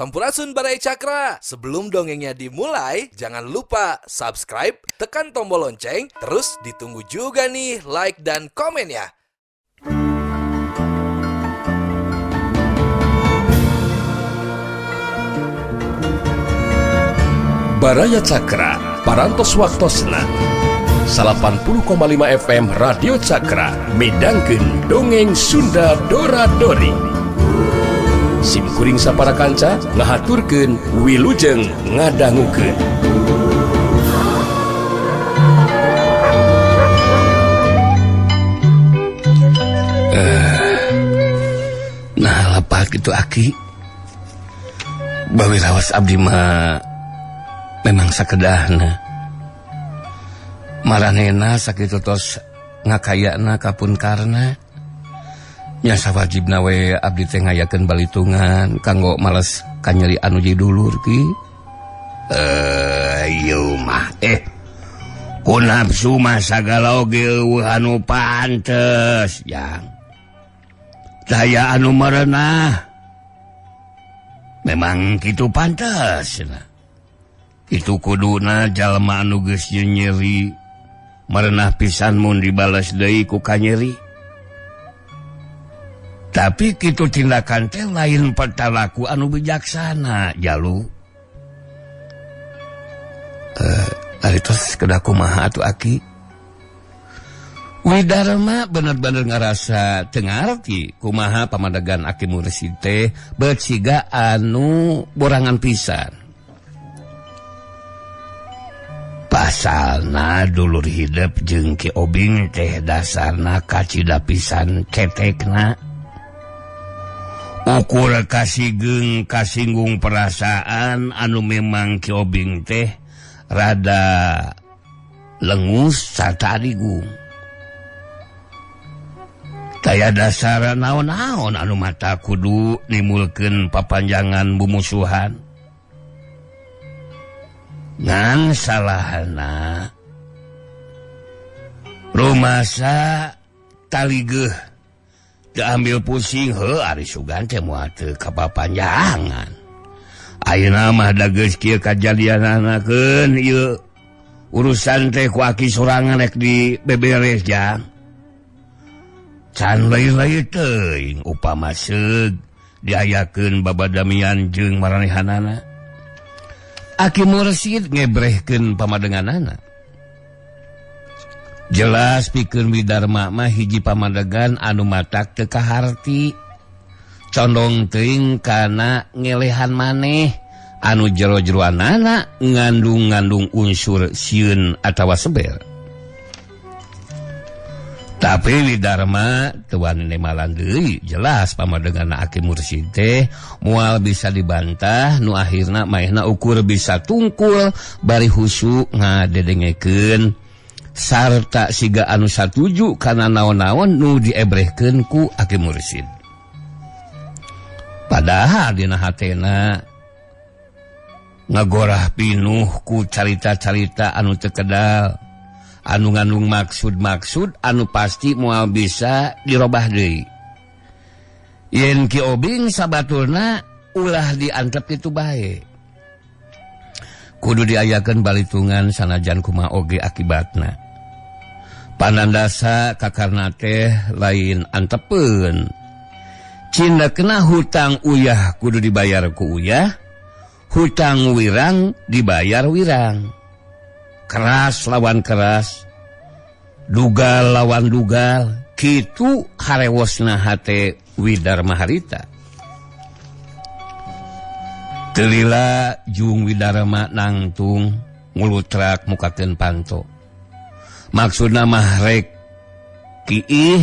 Sampurasun, Baraya Cakra. Sebelum dongengnya dimulai, jangan lupa subscribe, tekan tombol lonceng, terus ditunggu juga nih like dan komennya. Baraya Cakra, Parantos Waktosna 80,5 FM Radio Cakra midangkeun Dongeng Sunda Dora Dori. Sim kuring sapara kanca ngahaturkeun wilujeng ngadangukeun. Nah, lepat gitu, Aki. Bawi rawas abdi mah memang sakedahna. Maranena sakitu tos ngakayana kapun karna. Nya sawajibna we abdi teh ngayakeun balitungan kanggo males kanyeri anu jadi dulur, Ki. Ieu mah ku nafsu mah sagala oge euweuh anu pantes, Jang. Daya anu merenah memang kitu pantes nah. Itu kuduna jalma anu geus nyeri merenah pisan mun dibales deui ku kanyeri. Tapi kitu tindakan teh lain pertalaku anu bijaksana, Jalu. Ari tos kedah kumaha atuh, Aki? Widarma bener-bener ngarasa teu ngarti kumaha pamadegan Aki Mursid teh beut siga anu borangan pisan. Pasalna dulur hidep jeung Ki Obing teh dasarna kacida pisan cetekna. Ukur kasigeng kasinggung perasaan anu memang Ki Obing teh rada lengus sarta adigung. Daya dasar naon-naon anu mata kudu nimulkeun papanjangan bumusuhan. Ngan salahna rumasa taligeuh teu ambil pusing, heuh ari sugan teh moal teu kapapanjangan. Ayeuna mah da geus kieu kajadiananakeun ieu urusan teh ku aki sorangan rek dibeberes, Jang. Can lain-lain teuing upama seug diayakeun babadamian jeung maranehanana. Aki Mursid ngebrehkeun pamadeganana. Jelas pikeun Widarma mah hiji pamadegan anu matak teu kaharti. Condong teuing kana ngelehan maneh anu jero-jeroanana ngandung-ngandung unsur sieun atawa seber. Tapi Widarma teu wani nemalan deui, jelas pamadeganna Aki Mursid teh moal bisa dibantah nu akhirna maehna ukur bisa tungkul bari husu ngadedengekeun sarta siga anu satuju kana naon-naon nu diebrehkeun ku Aki Mursid. Padahal dina hatena ngagorah pinuh ku carita-carita anu teu kedal, anu ngandung maksud-maksud anu pasti moal bisa dirobah deui. Yen Ki Obing sabatulna ulah diantep kitu bae. Kudu diayakeun balitungan sanajan kumaha oge akibatna. Panandasa kakarna teh lain antepeun. Cinda kena hutang uyah kudu dibayar ku uyah, hutang wirang dibayar wirang. Keras lawan keras, dugal lawan dugal, kitu harewosna hate Widarma harita. Teu lila jung Widarma nangtung ngulutrak mukakeun panto. Maksudna mah rek kiih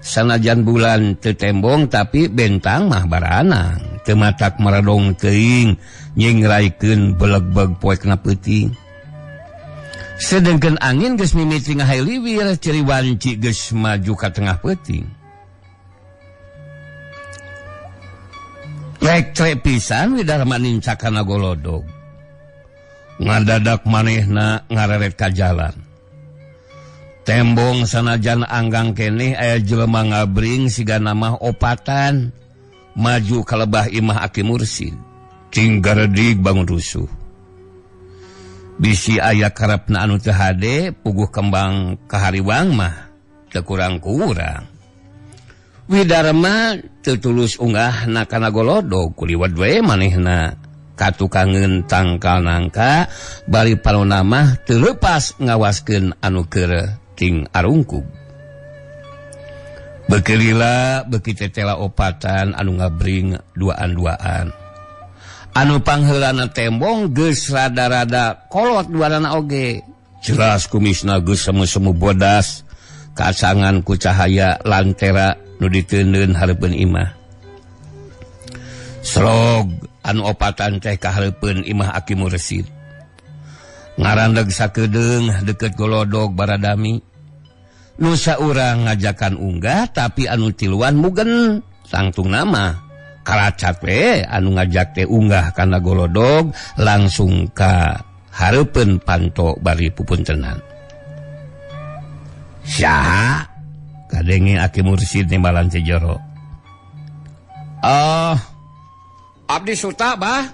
sanajan bulan teu tembong tapi bentang mah baranang, teu matak maradong teuing nyingraikeun belegbeg poekna peuting. Sedengkeun angin geus mimiti ngahailiwir, ciri wanci geus maju ka tengah peuting. Rek pisan Widarma nincakana golodog. Ngadadak manehna ngareret ka jalan. Tembong sanajan anggang keneh aya jelema ngabring siga namah opatan maju ka lebah imah Aki Mursid. Ting garedig bangun rusuh. Bisi aya karepna anu teu hade puguh kembang kahariwang mah teu kurang-kurang. Widarma teu tulus unggahna kana golodog kuliwat we manehna katukangeun tangkal nangka bari palona mah teu leupas ngawaskeun anu keur ting arungkub. Beuki lila beuki tetela opatan anu ngabring duaan-duaan. Anu pangheulana tembong geus rada-rada kolot duanana oge. Jelas kumisna geus semu-semu bodas kasangan ku cahaya lantera nu diteundeun hareupeun imah. Slog anu opatan teh ka hareupeun imah Aki Mursid. Ngarandeg sakedeung deukeut golodog baradami. Nu saurang ngajakan unggah tapi anu tiluan mugen tangtung nama. Kalacat we anu ngajak teh unggah kana golodog langsung ka hareupeun panto bari pupuntenan. Saha? Kadenge Aki Mursid nimbalan si jero. Abdi Suta bah?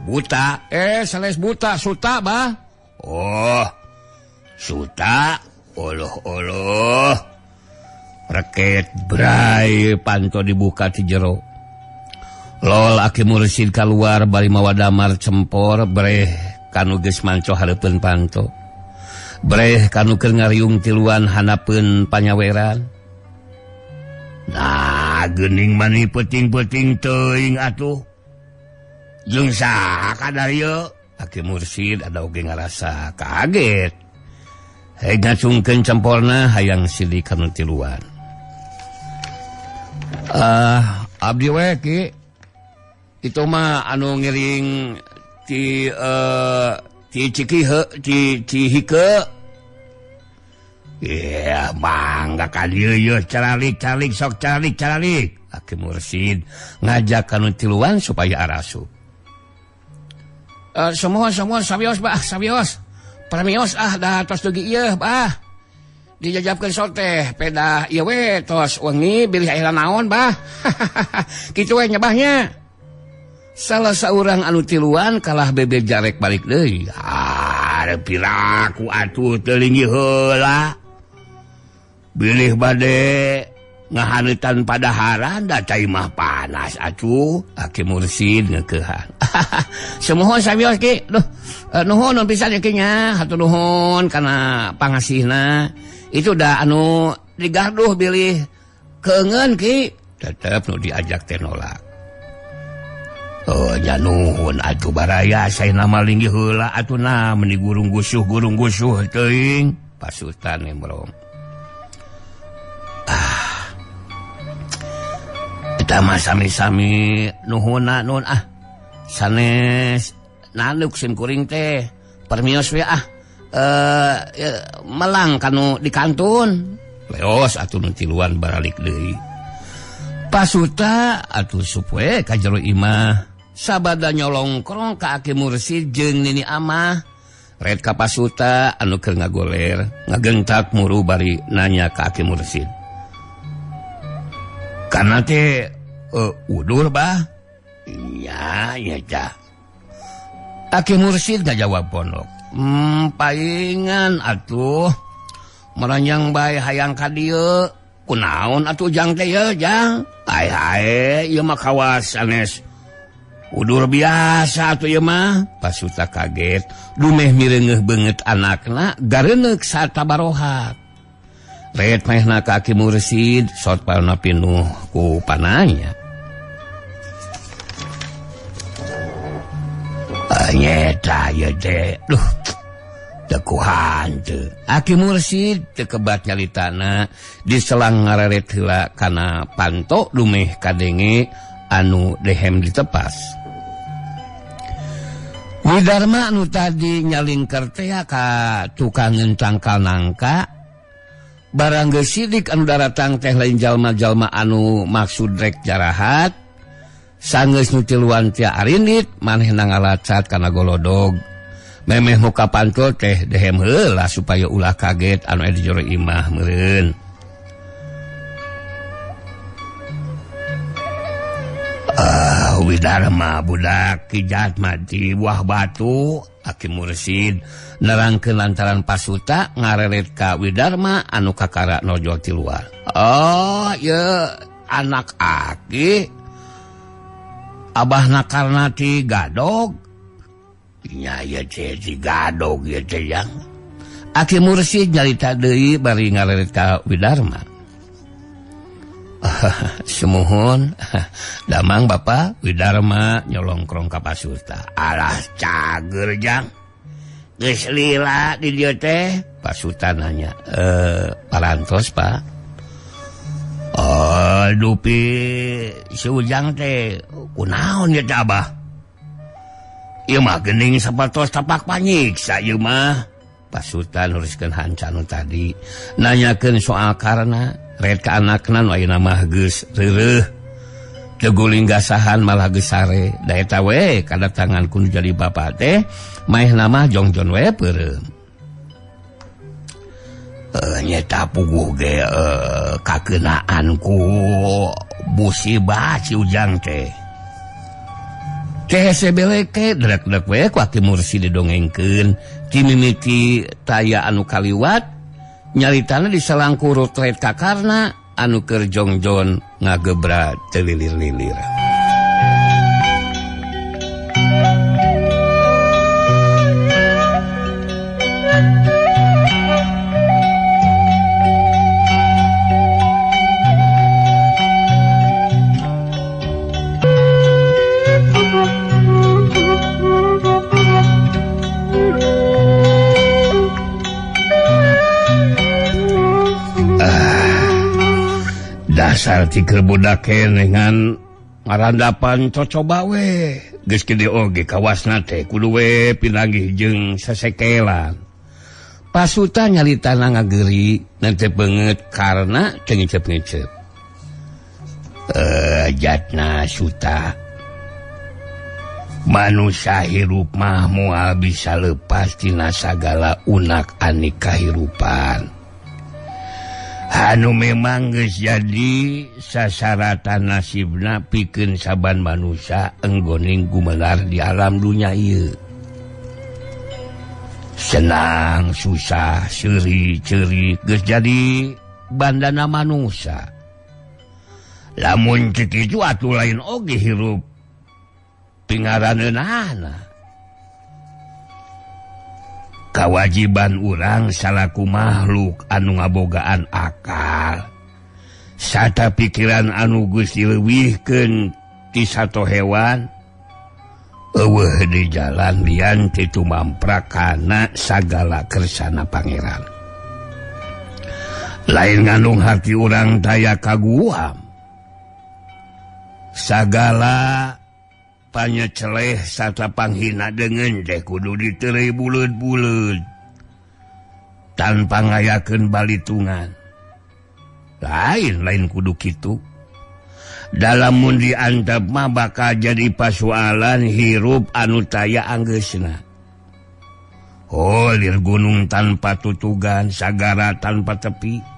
Buta. Sales buta Suta bah? Oh, Suta. Oloh oloh. Reket bray panto dibuka ti jero. Lol Aki Mursid kaluar bari mawa damar cempor breh kanu geus manco hareupeun panto. Breh kanu keur ngariung tiluan hanapeun panyaweran. Nah, geuning mani peuting-peuting teuing atuh. Jeung saha kadarieu? Aki Mursid ada oge ngarasa kaget. Hei ngacungkeun cemporna hayang sidik kanu tiluan. Abdi we ki. Itu mah anu ngiring ti ti Cikihe ti Cihike. Yeah, mangga ka dieu yeuh caralik-caralik sok caralik-caralik. Aki Mursid ngajak kanu tiluan supaya arasup. Semua sawios bah, sawios. Permios ah dah tos dugi ieu bah. Dijajabkeun sok teh pedah ieu we tos wengi bilih aya naon bah. Kitu we nyebahnya. Salah saurang anu tiluan kalah bebe jarek balik deui. Ah, piraku atuh teu linggih heula. Bilih bade ngahaneutan padaharan da cai mah panas atuh. Aki Mursid ngeukehan. Sumuhun sawios ki. Duh, nuhun pisan ki nya, hatur nuhun kana pangasihna. Itu dah anu digarduh bilih keungeun ki. Tetep nu diajak teh nolak. Oh nya nuhun atuh baraya saya nama linggih heula atuh na meni gurung gusuh teuing pasutan nembrong. Ah. Eta mah sami-sami nuhunna nuhun ah. Sanes naluk sim kuring teh permios we ah. Melang kanu di kantun. Leos atuh nu tiluan baralik deui. Pasuta atuh supoe ka jero imah. Sabada nyolongkrong ka Aki Mursid jeung Nini Amah. Red ka Pasuta anu keur ngagoler, ngagentak muru bari nanya ka Aki Mursid. Kana teh udur bah? Iya, iya jah. Aki Mursid ngajawab pondok. Paingan atuh meranjang bae hayang ka dieu. Kunaon atuh jang teh ye jang? Hae-hae ieu mah kawas sanes. Udur biasa atuh ieu mah. Pasuta kaget, dumeh mireungeuh beungeut anakna gareneuk satabarohak. Red mehna ka Aki Mursid, sot palna pinuh ku pananya. Nyeta ieu teh. Duh. Teu kuhan teu. Aki Mursid teu kebat nyalitana diselang ngareret heula kana panto dumeh kadenge anu dehem ditepas. Widarma anu tadi nyalingker teh ka tukangeun tangkal nangka barang geus sidik anu daratang teh lain jalma-jalma anu maksud rek jarahat sanggeus nu tiluan teh arindit manehna ngalacat kana golodog. Memeh muka pantul teh dehem heula supaya ulah kaget anu aya di jero imah meureun. Ku Widarma budak Ki Jatma di Buah Batu. Aki Mursid nerangkeun lantaran Pasuta ngareret ka Widarma anu kakara nojol ti luar. Oh, ye anak aki abahna karna ti gadog. Nya ieu teh ti gadog ieu teh jang. Aki Mursid nyarita deui bari ngareret ka Widarma. Sumuhun damang Bapak. Widarma nyolongkrong ka Pasuta. Alah cager jang, geus lila di dieu teh. Pasuta nanya, parantos Pak? Oh dupi si Ujang teh kunaon ieu teh abah? Ieu mah geuning sapertos tapak panyiksa ieu mah. Pasuta nuruskeun hancanu tadi nanyakeun soal karna red ka anakna nu ayeuna mah geus reureuh teu guling gasahan malah geus sare. Da eta we kadatangan ku nu jadi bapa teh maehna mah jongjon we peureum. Nyeta puguh ge kakeunaan ku musibah si Ujang teh. Teh sebeleke drek-drek we ku Aki Mursid didongengkeun ti mimiti taya anu kaliwat nyaritana disalangkur red ka karna anu keur jongjon ngagebra teu lilir-lilir. Dasar tikeur budak dengan ngarandapan cocoba we geus gede oge kawasna teh kudu we pinanggih jeung sasekelan. Pasuta nyalitana ngageri nante beungeut karena teu ngicep-ngicep. Jatna Suta manusia hirup mah moal bisa lepas tina sagala unak anik kahirupan. Anu memang geus jadi sasaratan nasibna pikeun saban manusia enggoning gumelar di alam dunya ieu. Senang susah seuri-ceuri geus jadi bandana manusia. Lamun cek kitu atuh lain oge hirup pingaraneunana. Kawajiban urang salaku makhluk anu ngabogaan akal sarta pikiran anu geus dileuwihkeun ti sato hewan eueuh di jalan lian ti tumamprak kana sagala kersana pangeran. Lain ngandung hati urang daya kaguam sagala panyeceleh sarta panghina dengan teh kudu diterei buleud-buleud tanpa ngayakeun balitungan. Lain-lain kudu kitu. Dalam mun diantep mah bakal jadi pasualan hirup anu taya anggeusna. Oh, lir gunung tanpa tutugan, sagara tanpa tepi.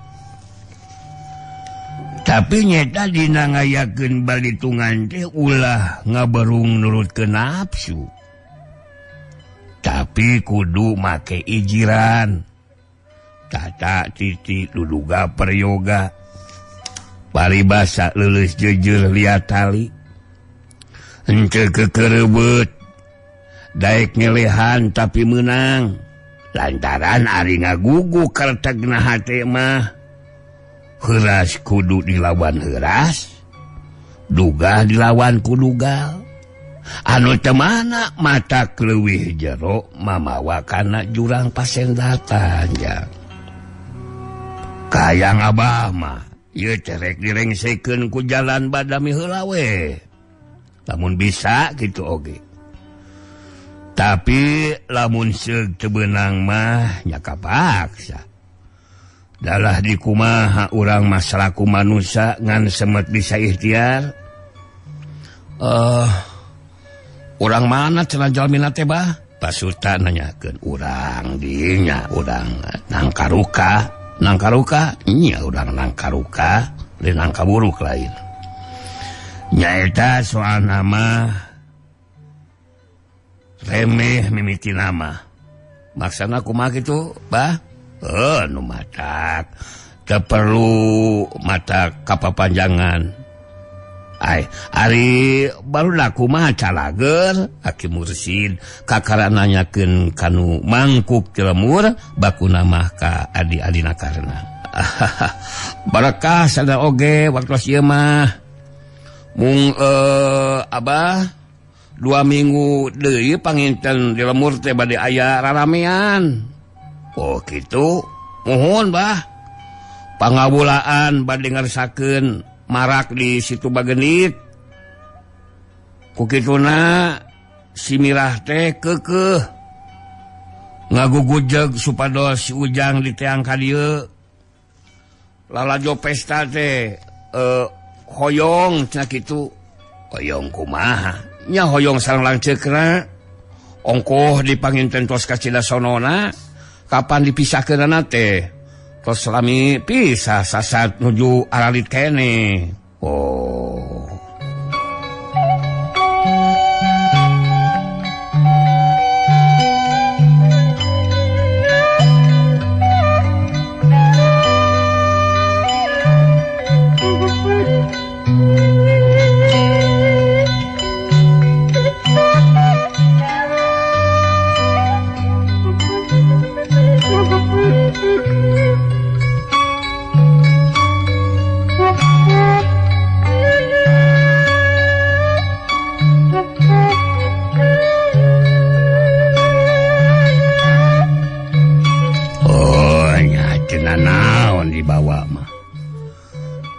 Tapi nyeta dina ngayakeun balitungan teh ulah ngaberung nurutkeun nafsu. Tapi kudu make ijiran. Tata titi duduga peryoga. Paribasa leuleus jeujeur liat tali. Henteu kekerebeut. Daek ngelehan tapi meunang. Lantaran ari ngagugu kertegna hate mah. Heuras kudu dilawan heuras, duga dilawan ku dugal. Anu teu mana mata leuwih jero mamawa kana jurang pasendatan jang. Kayang abah mah ieu cerek direngsekeun ku jalan badami heula we. Lamun bisa kitu oge. Tapi lamun seug teu beunang mah nya kapaksa. Dalah dikumaha urang masalaku manusia ngan semet bisa ikhtiar. Urang mana cenah jalmina teh bah? Pasuta nanyakeun urang dinya urang nangkaruka, nangkaruka nya urang nangkaruka, lain nangka buruk lain. Nyaeta soal nama remeh mimiti nama. Maksana kumaha kitu, Bah? Nu matak teu perlu mata kapapanjangan. Ai, ari barudak kumaha calager Aki Mursid kakara nanyakeun kanu mangkuk ti lemur bakuna mah ka adi-adina Karna. Barakah sada oge waktos ieu mah. Mung Abah 2 minggu deui panginten di lemur teh bade aya raramean. Oh kitu, muhun Bah. Pangawulaan bade ngarsakeun marak di situ Bagenit. Ku kituna si Mirah teh keukeuh ngagugujeg supados si Ujang diteang ka dieu. Lalajo pesta teh hoyong cenah kitu. Hoyong kumaha? Nya hoyong sareng lanceukna. Ongkoh dipanginten tos ka Cidasonona, kapan dipisahkeunana teh? Tos lami pisah sasat nuju aralit keneh. Oh.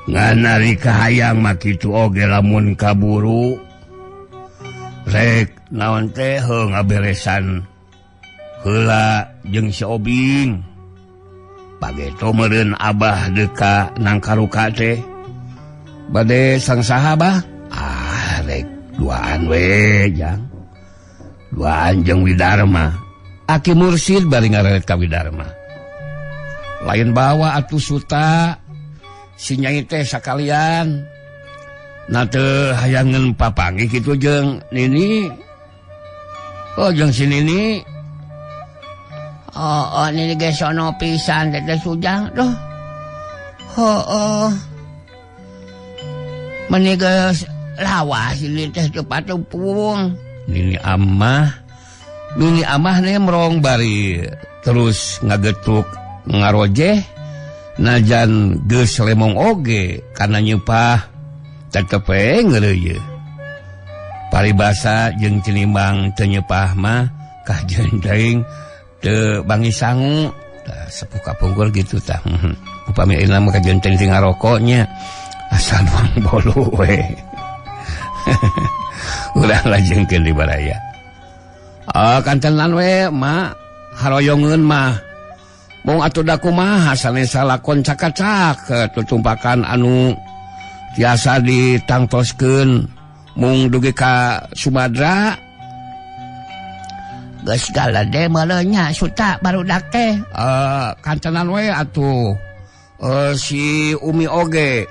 Nganari kahayang mah kitu oge lamun kaburu rek naon teh heuh ngaberesan heula jeung si Obing. Pageto meureun Abah deka nangkaruka teh bade sang saha Bah? Ah rek duaan we jang. Duaan jeung Widarma. Aki Mursid bari ngareret ka Widarma. Lain bawa atuh suta si Nyai teh sakalian. Nah teu hayangeun papanggih kitu jeung Nini. Oh jeung si Nini. Oh, Nini ge sono pisan teh Sujang duh. Heuh. Meni geus lawas ini teh teu patepung. Nini Amah nemrong bari terus ngagetuk ngarojeh najan geus lemong oge kana nyeupah tetep we ngeureuyeuh. Paribasa jeung tinimbang teu nyeupah mah kajeun teuing teu bangi sangu. Tah sepuh kapungkur gitu tah. Upami ayeuna mah kajeun teuing teu ngarokok nya asal nuang bolu we. Urang lajengkeun di baraya. Ah kantenan we mak haroyongeun mah. Mung atuh da kumaha sanes salakon cakacak tutumpakan anu tiasa ditangtoskeun mung dugi ka Sumadra. Geus galede meureun nya suta barudak teh. Kantenan we atuh si Umi oge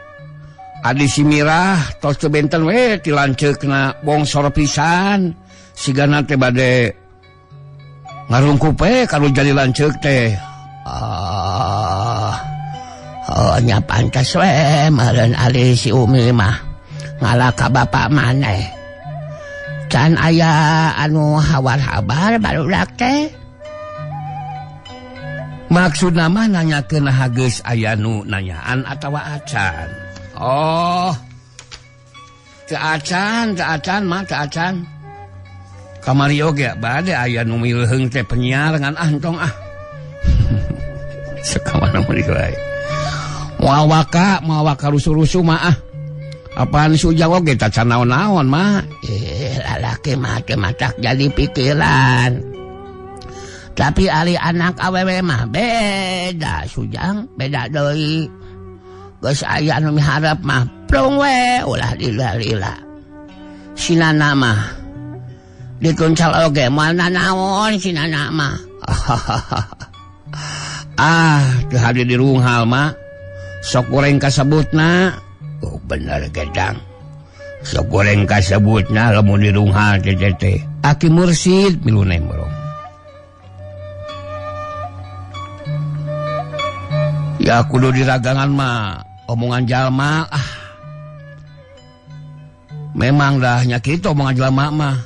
adi si Mirah tos teu benten we ti lanceukna bongsor pisan sigana teh bade ngarungkup we kalau jadi lanceuk teh. Oh, nya pantes we meureun ari si Umi mah ngalah ka bapak maneh. Can aya anu hawar-habar barudak teh. Maksudna mah nanyakeun geus aya nu nanyaan atawa acan. Oh. Teu acan mah teu acan. Kamari oge bade aya nu mileuheung teh penyiar ngan ah entong ah. Sakamana meuli wae. Moal waka rusuh-rusuh mah ah. Apaan si Ujang oge tacan naon-naon mah. Lalaki mah teu matak jadi pikiran. Tapi ari anak awewe mah beda Sujang, beda deui. Geus aya anu miharep mah plung we ulah lila-lila. Si Nana mah dituncal oge moal nanaon si Nana mah. Ah, teu hade dirunghal mah. Sok goreng kasebutna. Oh bener gedang. Sok goreng kasebutna lamun dirunghal teh. Aki Mursid milu nembrong. Ya kudu diragangan mah omongan jalma ah. Memang dah nya kitu omongan jalma mah.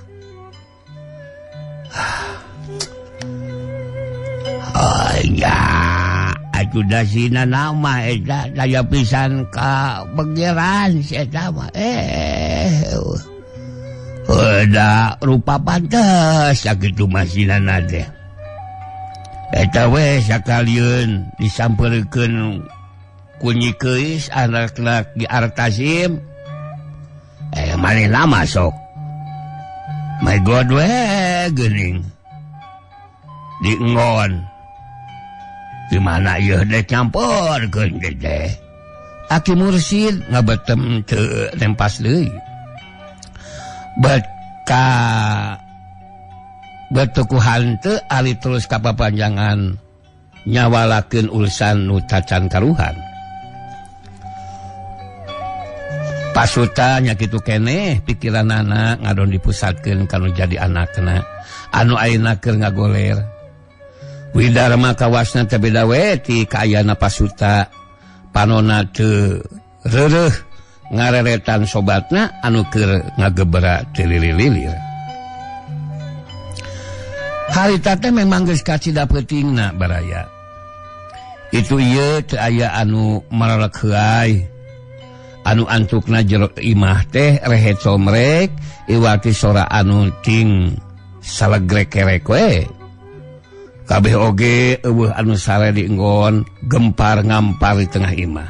Oh ya, atuh da sina nama eta daya pisan ka begeran si eta mah. Da rupa pantes sakitu mah sinana teh. Eta we sakalieun disampeurkeun ku Nyi Keis anakna Ki Artasim. Manehna masuk. My God we geuning. Diengon. Di mana ieu dek nyamperkeun teh. Aki Mursid ngabetem teu nempas deui. Beka betukuhan teu ali terus ka papanjangan nyawalakeun urusan nu tacan karuhan. Pasuta nya kitu keneh pikiranana ngadon dipusatkeun kanu jadi anakna anu ayeuna keur ngagoler. Widarma kawasna teh beda we ti kaayana pasuta panona teu reureuh ngareretan sobatna anu keur ngagebera teu lilir-lilir. Harita teh memang geus kacida peutingna baraya. Itu ieu teu aya anu marelek heuay. Anu antukna jero imah teh rehet somrek iwati sora anu ting salegrek-kerek we. Kabeh oge eueuh anu sare dienggon gempar ngampar di tengah imah.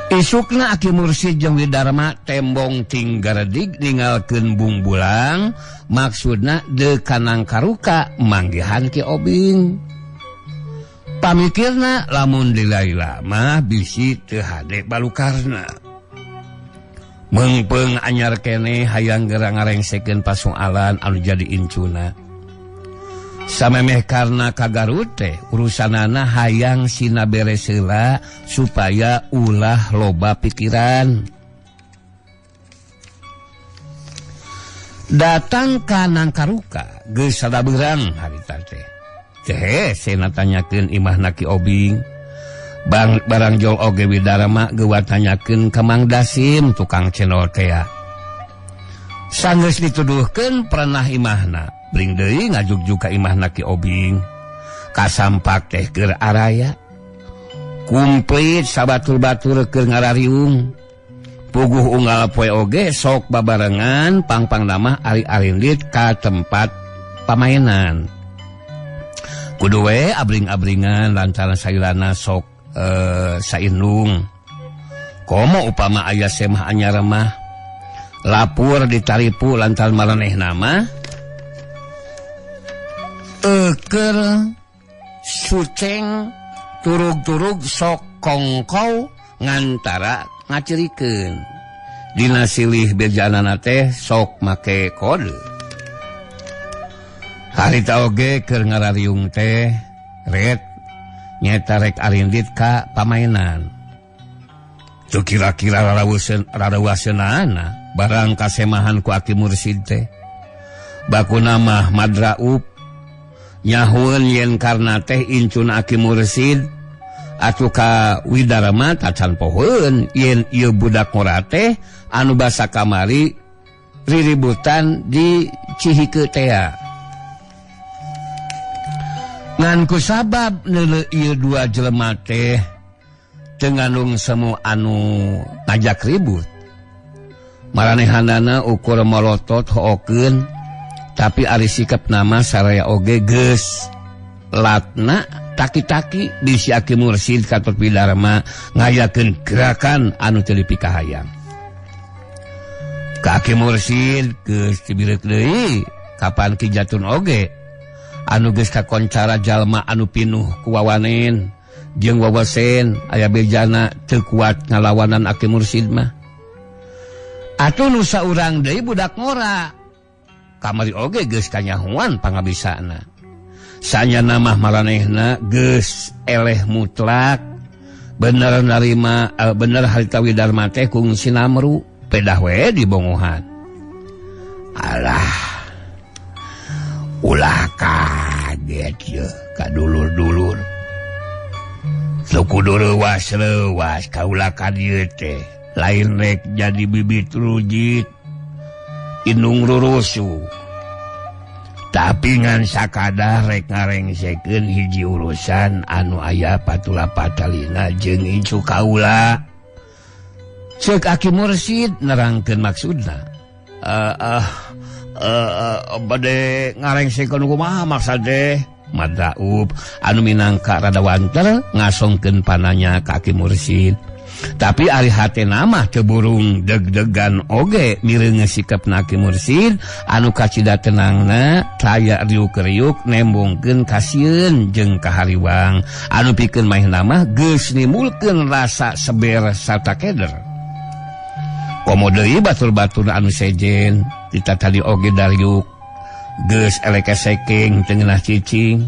Isukna Aki Mursid jeung Widarma tembong ting garedig ninggalkeun bungbulang maksudna deuk kanang karuka manggihan Ki Obing. Pamikirna lamun dilaila mah bisi teu hade balukarna. Meungpeung anyar keneh hayang geura ngarengsekeun pasoalan anu jadi incuna. Samemeh karna ka Garut teh urusanana hayang sina beres heula supaya ulah loba pikiran. Datang ka Nangkaruka geus sadabeurang harita teh. Teh sena tanyakeun imahna Ki Obing. Bang barang jol oge Widarma geuwat tanyakeun ka Mang Dasim tukang cendol tea. Sanggeus dituduhkeun pernah imahna. Bring deui ngajugjug ka imahna Ki Obing. Kasampak teh keur araya. Kumplit sabatur-batur keur ngarariung. Puguh unggal poe oge sok babarengan pangpang nama ari-arindit ka tempat pamainan. Kudu we abring-abringan lantaran sayurana sok saindung. Komo upama aya semah anyar mah lapur ditaripu lantaran maranehna mah eker suceng turug-turug sok kongkow ngantara ngacirikeun. Dina silih bejanana teh sok make kode. Harita oge keur ngarariung teh ret nyeta rek arindit ka pamainan. Teu kira-kira rarawaseunana barang kasemahan ku Aki Mursid teh. Bakuna mah madraup nyahueun yen karna teh incuna Aki Mursid atuh ka Widarma tacan pohoeun yen ieu budak ngora teh anu basa kamari riributan di Cihike tea. Ngan ku sabab neuleuh ieu dua jelema teh teu ngandung semu anu ngajak ribut. Maranehanana ukur molotot hookeun tapi ari sikap nama saraya oge geus latna taki-taki bisi Aki Mursid katut Widarma ngayakeun gerakan anu teu dipikahayang. Ka Aki Mursid geus dibireuk deui kapan Ki Jatun oge anu geus kakoncara jalma anu pinuh kuwawanen jeung wawesen aya bejana teu kuat ngalawanan Aki Mursid mah. Atuh nu saurang deui budak ngora kamari oge geus kanyahoan pangabisana. Sanyana mah maranehna geus eleh mutlak Bener narima bener harita Widarma teh kungsi namru pedah we dibongohan. Alah ulah kaget ye ka dulur-dulur. Teu kudu reuwas-reuwas kaula ka dieu teh lain rek jadi bibit rujit indung rurusu. Tapi ngan sakadar rek ngarengsekeun hiji urusan anu aya patula patalina jeung incu kaula. Ceuk Aki Mursid nerangkeun maksudna. Bade ngarengsekeun kumaha maksud teh? Madraub anu minangka rada wanter ngasongkeun pananya ka Aki Mursid. Tapi ari hatena mah teu burung deg-degan oge mireunge sikapna Aki Mursid anu kacida tenangna taya riuk-riuk nembongkeun kasieun jeung kahariwang anu pikeun maehna mah geus nimbulkeun rasa seber sarta keder. Komo deui batur-batur anu sejen ditatali oge dariuk geus elek-eseking teu ngeunah cicing.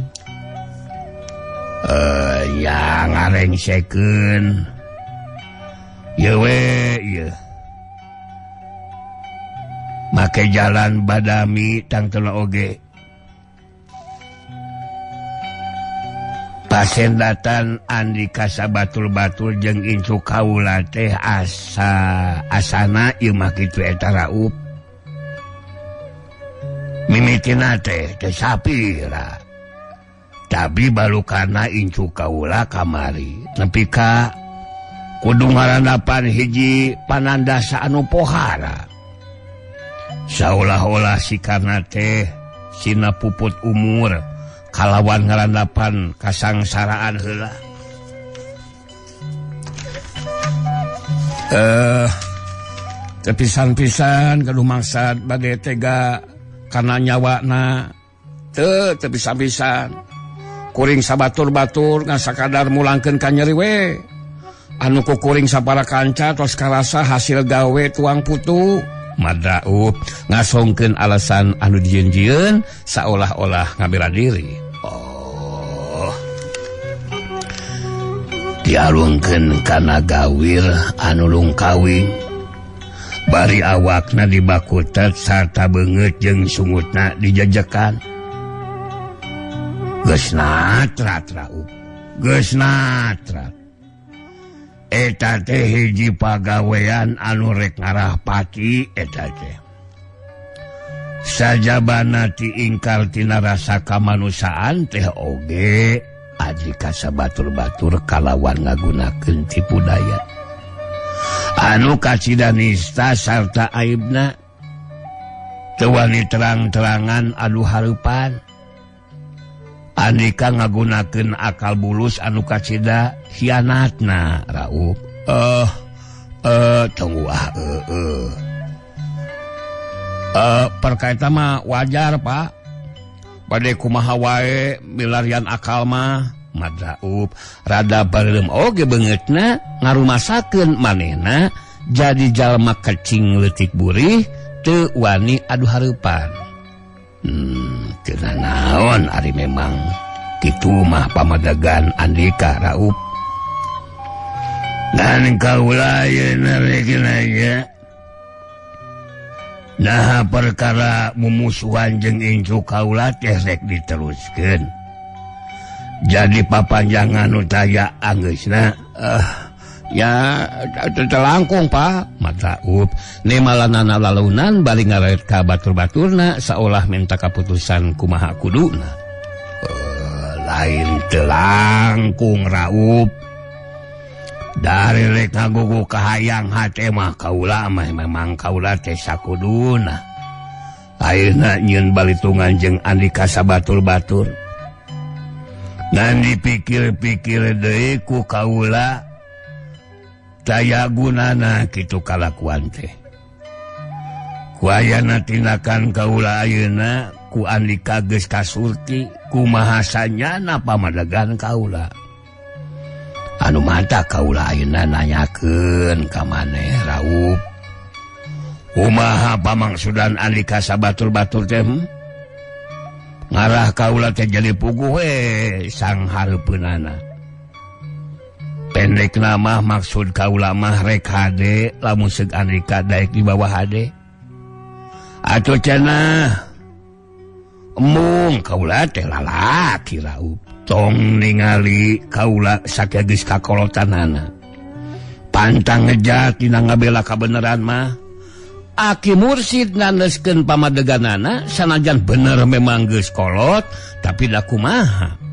Ya ngarengsekeun ye we ye make jalan badami tangtuna oge pasendatan Andika sabatul-batul jeung incu kaula teh asa asana ieu mah kitu eta raup mimitina teh teh sapira tapi balukana incu kaula kamari nepi ka kudu ngarandapan hiji panandasa anu pohara. Saolah-olah sikarna teh sina puput umur kalawan ngarandapan kasangsaraan heula. Tepisan-pisan gaduh maksad bade tega kana nyawana teu tepisan-pisan kuring sabatur-batur ngan sakadar mulangkeun ka nyeri we. Anu kukuring sapara kanca tos karasa hasil gawe tuang putu. Madraub ngasongkeun alasan anu dijieun-jieun saolah-olah ngabela diri. Oh. Dialungkeun kana gawir anu lungkawing. Bari awakna dibakutet sarta beungeut jeung sungutna dijejekan. Geus natrat raup. Geus natrat. Eta teh hiji pagawean anu rek ngarah pati eta teh. Sajabana ti ingkar tina rasa kamanusiaan teh oge aji kasabatur-batur kalawan ngagunakeun tipu daya. Anu kacida nista sarta aibna teu wani terang-terangan adu hareupan. Andika ngagunakeun akal bulus anu kacida hianatna raup. Tunggu ah perkaita mah wajar Pak. Bade kumaha wae milarian akal mah madraub rada bareureum oge beungeutna ngarumasakeun manehna jadi jalma kecing leutik burih teu wani adu hareupan. Teu naon ari memang kitu mah pamadagan Andika raup. Dan kaula ayeuna rek nanya. Nah perkara mumusuhan jeung incu kaula teh rek diteruskeun. Jadi papanjangan nu taya anggeusna ya telangkung Pak. Madraub nemalanana lalaunan bari ngaret ka batur-baturna saolah minta kaputusan kumaha kuduna. Lain telangkung raup. Dari rek ngagugu kahayang hate mah kaula mah memang kaula teh sakuduna. Ayeuna nyieun balitungan jeung Andika sabatur-batur. Ngan dipikir-pikir deui ku kaula daya gunana kitu kalakuan teh. Ku ayana tindakan kaula ayeuna ku Andika geus kasurti kumaha sanyana pamadegan kaula. Anu mata kaula ayeuna nanyakeun ka maneh raup. Kumaha pamangsudan Andika sabatur-batur teh? Ngarah kaula teh jadi puguh we sang hareupeunana. Pendek nama maksud kaula mah rek hade lamun seug Andika daek di bawah hade. Atuh cenah embung kaula teh lalaki raup tong ningali kaula sakieu geus kakolotanana. Pantang ngejat dina ngabela kabeneran mah. Aki Mursid naneskeun pamadeganana sanajan bener memang geus kolot tapi da kumaha.